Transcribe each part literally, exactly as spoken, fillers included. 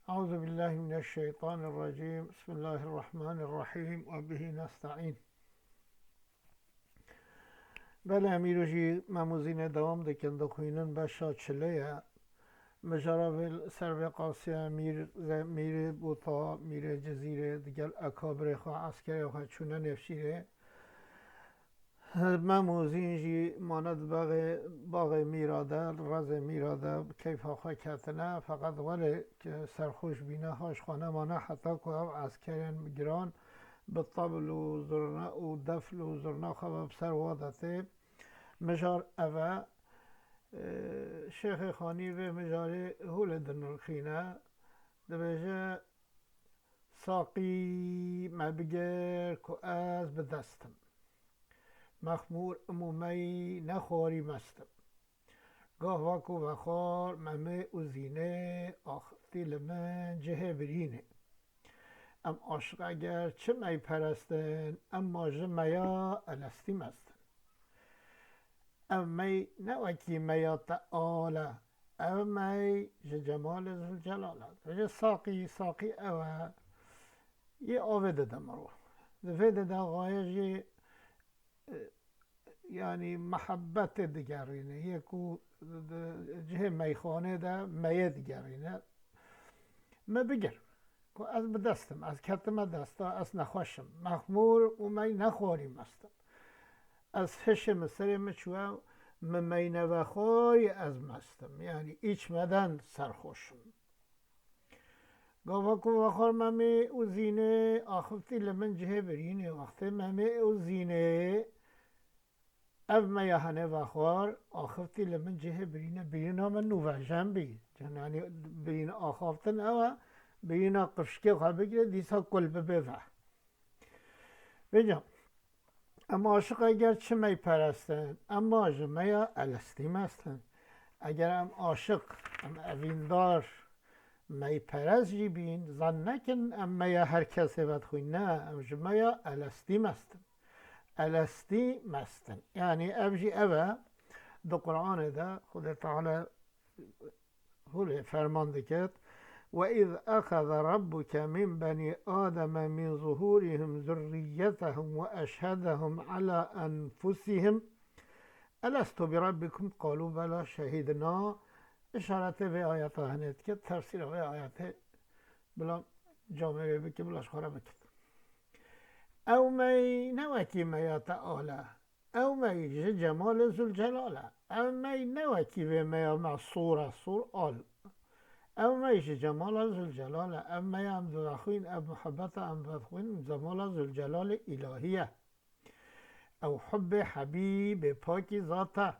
أعوذ بالله من الشيطان الرجيم. بسم الله الرحمن الرحيم. وبه نستعين. Belê, em îro jî memûzînê dewam dikin, dixwînin beşa çilê ye. Mijara vê li ser vê qasî ye, Mîr Ze-, Mîrê Bûta, Mîrê Cizîrê digel ekabirê xwe, eskerê xwe çûne Nêvşîrê. Memûzîn jî mane di baxê, baxê Mîra de, li rezê Mîra de bi keyfa xwe ketine, feqet welê ki serxweş bîne, ha ji xwe nemane, heta ku ev eskerên giran bi tebl û zurna û defl û zurna xwe ve bi ser wa de tê. Mijar ev e, e, Şêxê Xanî vê mijarê holê dinirxîne, dibêje, Saqî, me bigir ku ez bi dest im. Mexmûr im û mey nexwarî mest im. Gava ku vexwar Memê û Zînê, axifî li min cihê birînê. Em aşiq eger çi meyperest in, emma ji meya Elestî mest in. Ev mey ne wekî meya teal e. Ev mey ji Cemalê Zilcelal e. Dibêje saqî, saqî ew e. Yê avê dide mirov. Di vê de de xaye jî, e, yanî mehebbetê digerîne. Yê ku di cihê meyxanê de meyê digerîne. Me bigir. Ku ez bi dest im, ez ketime desta, ez nexweş im. Mexmûr û mey nexwarî mest im. Ez hişê min serê min çûye, min mey nevexwarî ez mest im. Yanî içmeden serxweş im. Gava ku vexwar Memê û Zînê, axifî li min cihê birînê. Wextê Memê û Zînê ev meya hene vexwar, axifî li min cihê birînê, birîna min nûvejen bî. Yanî birîn axaftin ew e, birîna qifşkê xwe bigire, dîsa kul bibe ve. Vêca, em aşiq eger çi meyperest in, emma ji meya Elestî mest in. Eger em aşiq, em evîndar, meyperest jî bîn, zan nekin em meya her kesê vedixwîn. Ne, em ji meya Elestî mest in. Elestî mest in. Yanî ev jî ev e, di Quranê de Xwedê Teala hûrê ferman diket, "Ve iz axeze rabbuke min benî Ademe min zuhurihim zurriyetehum ve eşhedehum ala enfusihim, elestu bi rabbikum, qalu bela şehidna." Îşaretê vê ayeta hene dike, tefsîra vê ayetê bila camêrê bike, bila ji xwe re bike. Ew mey ne wekî meya teal e. Ew mey ji Cemalê Zülcelal e. Ev mey ne wekî vê meya me Sûr e, Sûr al. Ew mey ji Cemala Zülcelal e. Ev meya em divexwîn, ev muhebbeta em vedixwîn, Cemala Zülcelalê îlahî ye. Ew hubbê Hebîbê pakî zat e.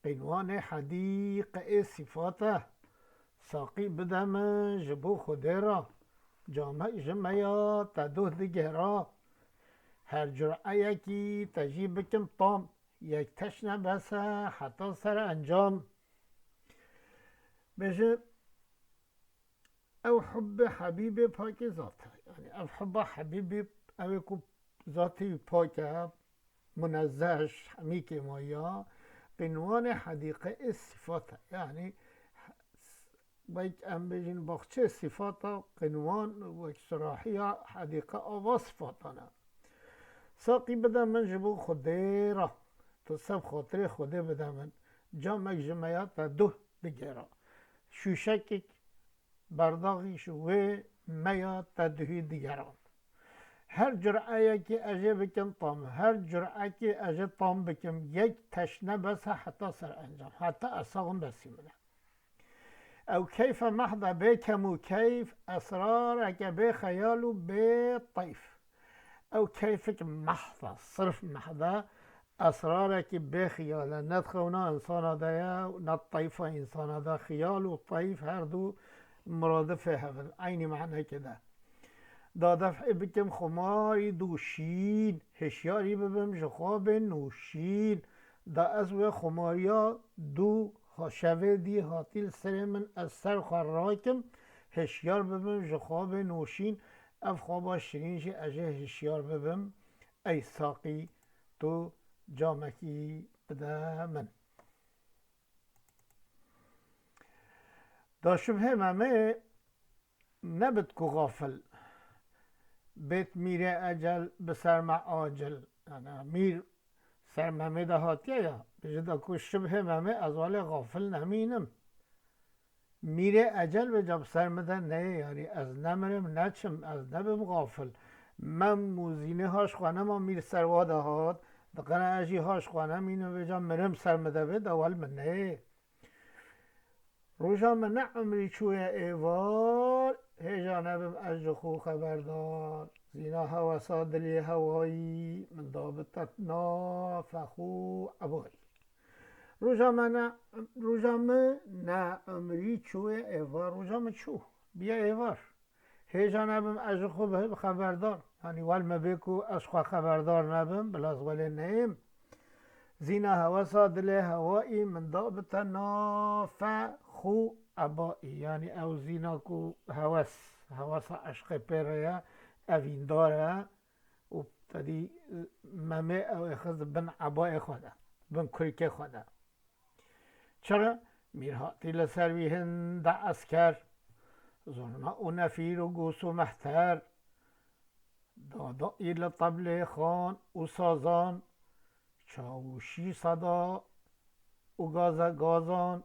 Qînwanê hedîqê sîfat e. Saqî bide min ji bo Xwedê re, camek ji meya te duh digera. Her cureyekî te jî bikim tam, yek teşne bes e heta ser encam. Bêje, ew hubbê Hebîbê pakê zat e. Yanî ev hubba Hebîbê, ew ê ku zatê wî pak e, munezzeh ji hemî kêmaya, qînwanê hedîqê sîfat e. Yanî wek em bêjin baxçê sîfata, qînwan wek sirahiya hedîqe ava sîfatan e. Saqî bide min ji bo Xwedê re, tu seb xatirê Xwedê bide min, camek ji meya te duh digera. Şûşekek berdaxî ji wê meya te duhî digeran. Her cureyekî ez ê bikim tam, her curekî ez ê tam bikim, yek teşne bes e heta ser encam, heta ez saxim besî min e. Ew keyfe mehd e, bê kemûkeyf, esrareke bê xeyal û bê teyf. Ew keyfek mehd e, sirf mehd e, esrarekî bê xiyal e, ne di xewna însana de ye û ne di teyfa însana de. Xiyal û teyf her du muradifê hev in, eynî manekê de. Da def'ê bikim xumarî dûşîn, hişyarî bibim ji xwabên nûşîn. Da ez wê xumariya dû ha-, şevê dî hatî li serê min, ez ser xwe rakim, hişyar bibim ji xwabê nûşîn. Ev xwaba şirîn jî ez ê hişyar bibim. Ey saqî, tu camekî bide min. Da şibhê Memê nebit ku xafil. Bêt mîrê ecel bi ser me acil. Yani mîr ser Memê de hatiye ya. Bêje da ku şibhê Memê ez walê xafil nemînim. Mîrê ecel bêca bi ser min de neyê, yanî ez nemirim, neçim, ez nebim xafil. Mem û Zînê ha ji xwe nema mîr serwa de hat, diqene ez jî ha ji xwe nemînim, bêca mirim ser min de bê, de wel min neyê. Roja min ne umrî çûye êvar, hêja nebim ez ji xwe xeberdar. Zîna hewesa dilê hewayî, min da bi tetna fexû ebayî. Roja me ne, roja min ne umrî çûye êvar, roja min çû, biye êvar. Hêja nebim ez ji xwe bi xeberdar. Yanî wel me bê ku ez xwe xeberdar nebim, bila ez welê neyêm. Zîna hewesa dilê hewayî, min da bi te nafe xû ebaî. Yanî ew zîna ku hewes, hewesa eşqê pê re ye, evîndar e û tedî Memê ew ê xist bin ebayê xwe de, bin kurikê xwe de. Çira? Mîr hatî li ser wî hinde esker, zurna û nefîr û gûs û mehter, dadayî li teblê xan û sazan, çawûşî seda û gaze gazan,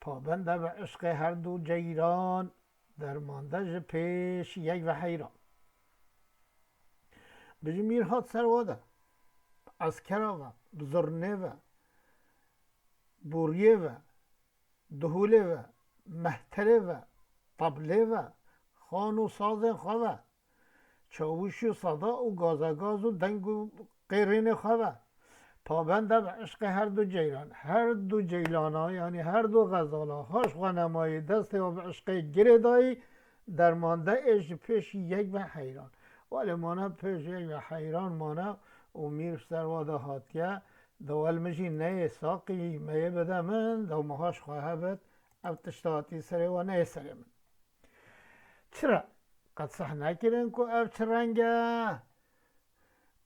pabende bi eşqê her du ceyran, dermande ji pêş yek ve heyran. Bijî mîr hat serwa de, bi eskera ve, bi zurnê ve, boriyê ve, duhulê ve, mehterê ve, tablê ve, xan û sazên xwe ve, çawûş û seda û gazegaz û deng û qêrînê xwe ve. Pabende bi eşqê her du ceyran, her du ceylana, yanî her du xezala, ha ji xwe nemayî, destê wan bi eşqê girê dayî, dermande ê ji pêşî yek ve heyran. Welê mane pêş yek ve heyran mane û mîr serwa de hatiye, de wel min jî neyê saqî, meyê bide min, de min ha ji xwe hebit, ev tişta hatî serê we neyê serê min. Çira? Qet seh nekirin ku ev çi reng e?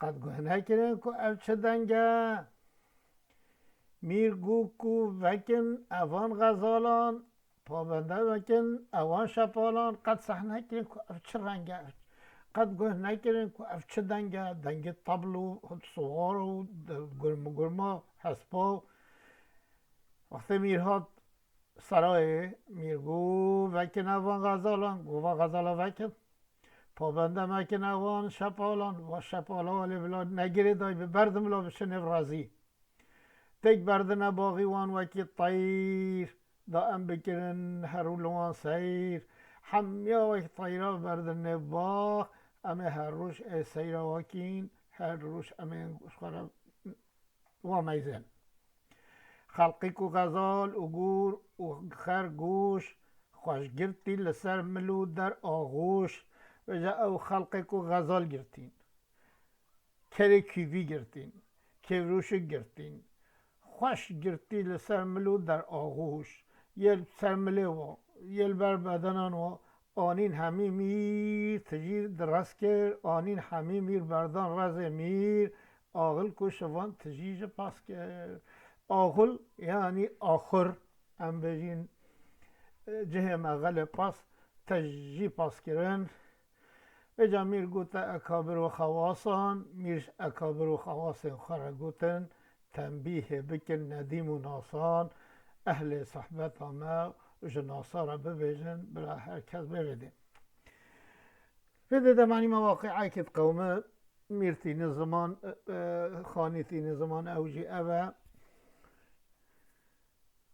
Qet guh nekirin ku ev çi deng e? Mîr got ku vekin evan xezalan, pabende vekin evan şepalan, qet seh nekirin ku ev çi reng e? Qet guh nekirin ku ev çi deng e? Dengê tabl û siwar û gurmugurma hespa. Wextê mîr hat serayê, mîr got, vekin evan xezalan, got, van xezala vekin. Pabende mekin evan şepalan, va şepala welê bila negirê dayî bi berdin bila biçin nêv razî. Têk berdine baxî wan wekî teyr, da em bikirin her û li wan seyr. Hemiya wek teyra berdin nêv bax, em ê her roj ê seyra wakîn, her roj em ê ji xwe re wa meyzên. Xelqî ku xezal û gûr û xergûş, xweş girtî li ser mil û der axûş. Vêca ew xelqê ku xezal girtîn, kerê kîvî girtîn, kêvrûşik girtîn, xweş girtî li ser mil û der axûş, yê li ser milê wa, yê li ber bedenan wa, anîn hemî mîr tijî di rez kir, anîn hemî mîr berdan rezê mîr, axil ku şivan tijî ji pas kir. Axil, yanî axur, em bêjîn, e, cihê me xelê pas, tijî pas kirin. Vêca mîr gote ekabir û xewasan, mîr ji ekabir û xewasên xwe re gotin, tembîhê bikin nedîm û nasan, ehlê sohbeta me û ji nasa re bibêjin, bila her kes bê vê dê. Vê dê demanî me waqiayekê diqewime, mîr tîne ziman, e, e, xanî tîne ziman, ew jî ev e.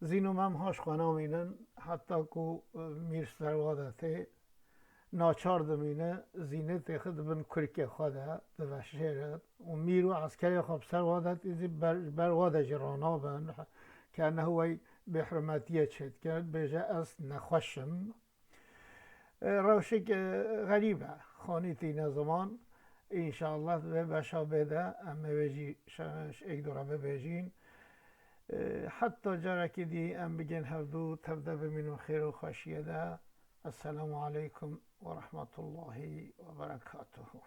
Zîn û Mem ha ji xwe namînin, heta ku, e, mîr serwa de tê, naçar dimîne, Zînê têxe di bin kurikê xwe de, diveşêre û mîr û eskerê xwe bi serwa de tê, zî ber, ber wa de jî ranabin, ke nehu wey bêhurmetiyê çêdike, bêje ez nexweş im. E, rewşek, e, xerîb e. Xanî tîne ziman. Înşallah di vê beşa bê de em ê wê jî şe-, ji êk dû re bibêjîn. E, heta carekê dî em bigên hevdû, tev de bimînin xêr û xweşiyê de. Esselamu aleykum ve rahmetullahi ve berekatuhu.